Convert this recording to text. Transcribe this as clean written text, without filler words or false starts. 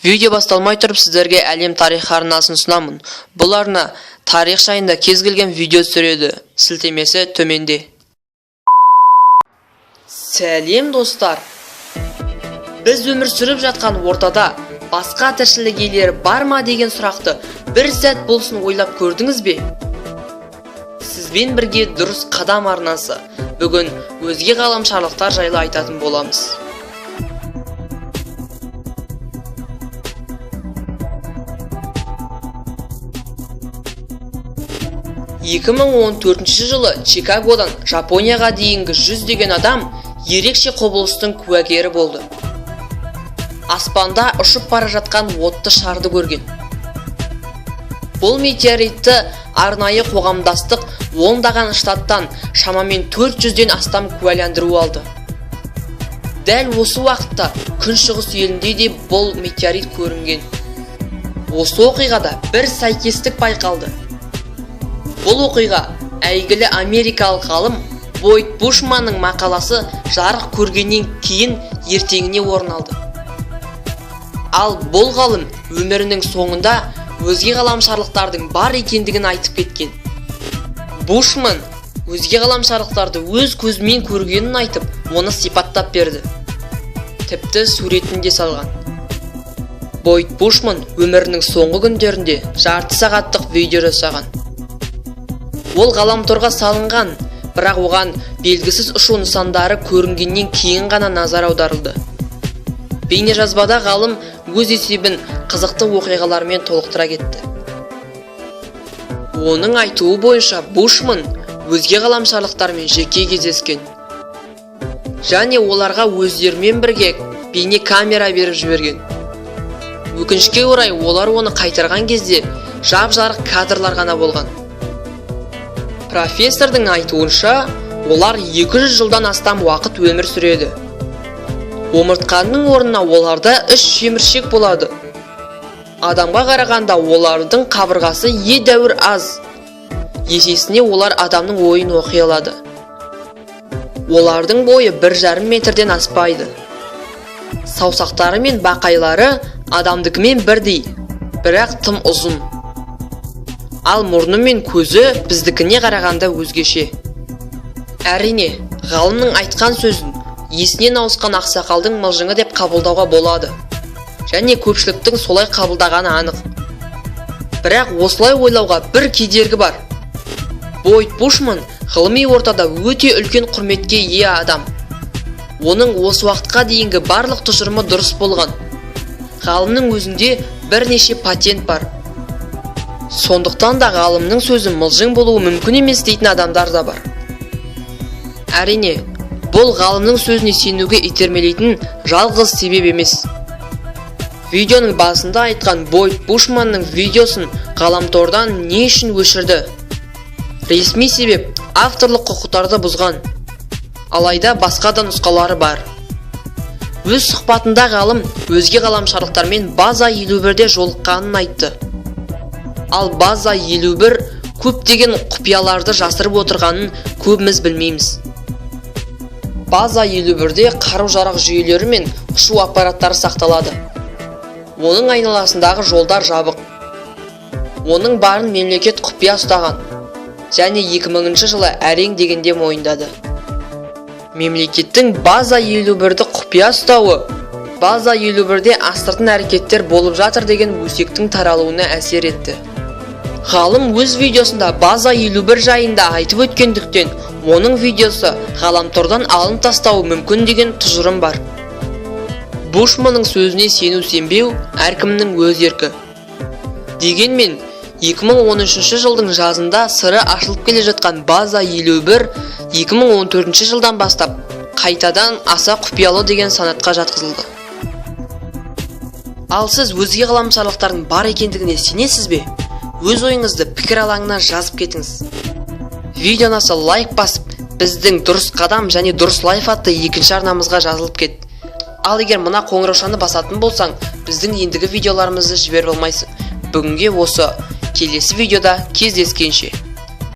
Видео басталмай тұрып, сіздерге Әлем тарихы арнасын ұсынамын. Бұл арна тарих жайында кез келген видео түсіреді. Сілтемесі төменде. Сәлем, достар! Біз өмір сүріп жатқан ортада басқа тіршілік иелері бар ма деген сұрақты бір сәт болсын ойлап көрдіңіз бе? Сізбен бірге Дұрыс қадам арнасы. Бүгін өзге ғаламшарлықтар жайлы айтатын боламыз. 2014 жылы Чикагодан Жапонияға дейінгі жүздеген адам ерекше құбылыстың куәгері болды. Аспанда ұшып бара жатқан отты шарды көрген. Бұл метеоритті арнайы қоғамдастық ондаған штаттан шамамен 400-ден астам куәландыру алды. Дәл осы уақытта күншығыс елінде де бұл метеорит көрінген. Осы оқиғада бір сәйкестік байқалды. Бұл оқиға әйгілі америкалық ғалым Бойд Бушманның мақаласы жарық көргеннен кейін ертеңіне орын алды. Ал бұл ғалым өмірінің соңында өзге ғаламшарлықтардың бар екендігін айтып кеткен. Бушман өзге ғаламшарлықтарды өз көзімен көргенін айтып, оны сипаттап берді. Тіпті суретін де салған. Бойд Бушман өмірінің соңғы күндерінде жарты сағаттық видео жасаған. Ол ғаламторға салынған, бірақ оған белгісіз ұшу нысандары көрінгеннен кейін ғана назар аударылды. Бейнежазбада ғалым өз есебін қызықты оқиғалармен толықтыра кетті. Оның айтуы бойынша, Бушман өзге ғаламшарлықтармен жеке кездескен және оларға өздерімен бірге бейнекамера беріп жіберген. Өкінішке орай, олар оны қайтарған кезде жап-жарық кадрлар ғана болған. Профессордың айтуынша, олар 200 жылдан астам уақыт өмір сүреді. Омыртқаның орнына оларда үш шеміршек болады. Адамға қарағанда олардың қабырғасы едәуір аз. Есесіне олар адамның ойын оқи алады. Олардың бойы 1,5 метрден аспайды. Саусақтары мен бақайлары адамдікімен бірдей, бірақ тым ұзын. Ал мұрны мен көзі біздікіне қарағанда өзгеше. Әрине, ғалымның айтқан сөзін есінен ауысқан ақсақалдың мылжыңы деп қабылдауға болады. Және көпшіліктің солай қабылдағаны анық. Бірақ осылай ойлауға бір кедергі бар. Бойд Бушман ғылыми ортада өте үлкен құрметке ие адам. Оның осы уақытқа дейінгі барлық тұжырымы дұрыс болған. Ғалымның өзінде бірнеше патент бар. Сондықтан да ғалымның сөзі мылжың болуы мүмкін емес дейтін адамдар да бар. Әрине, бұл ғалымның сөзіне сенуге итермелейтін жалғыз себеп емес. Видеоның басында айтқан Бойд Бушманның видеосын ғаламтордан не үшін өшірді? Ресми себеп авторлық құқықтарды бұзған. Алайда басқа да нұсқалары бар. Өз сұхбатында ғалым өзге ғаламшарлықтармен База 51-де жолыққанын айтты. Ал База 51 көптеген құпияларды жасырып отырғанын көбіміз білмейміз. База 51-де қару-жарақ жүйелері мен ұшу аппараттары сақталады. Оның айналасындағы жолдар жабық. Оның барын мемлекет құпия ұстаған және 2000 жылы әрең дегенде мойындады. Мемлекеттің База 51-ді құпия ұстауы База 51-де астыртын әрекеттер болып жатыр деген өсектің таралуына әсер етті. Ғалым өз видеосында База 51 жайында айтып өткендіктен, оның видеосы ғаламтордан алынып тастауы мүмкін деген тұжырым бар. Бушманның сөзіне сену-сенбеу әркімнің өз еркі. Дегенмен, 2013 жылдың жазында сыры ашылып келе жатқан База 51 2014 жылдан бастап қайтадан аса құпиялы деген санатқа жатқызылды. Ал сіз өзге ғаламшарлықтардың бар екендігіне сенесіз бе? Өз ойыңызды пікір алаңына жазып кетіңіз. Видео ұнаса, лайк басып, біздің Дұрыс қадам және Дұрыс лайф атты екінші арнамызға жазылып кет. Ал егер мына қоңыраушаны басатын болсаң, біздің ендігі видеоларымызды жіберіп алмайсың. Бүгінге осы. Келесі видеода кездескенше.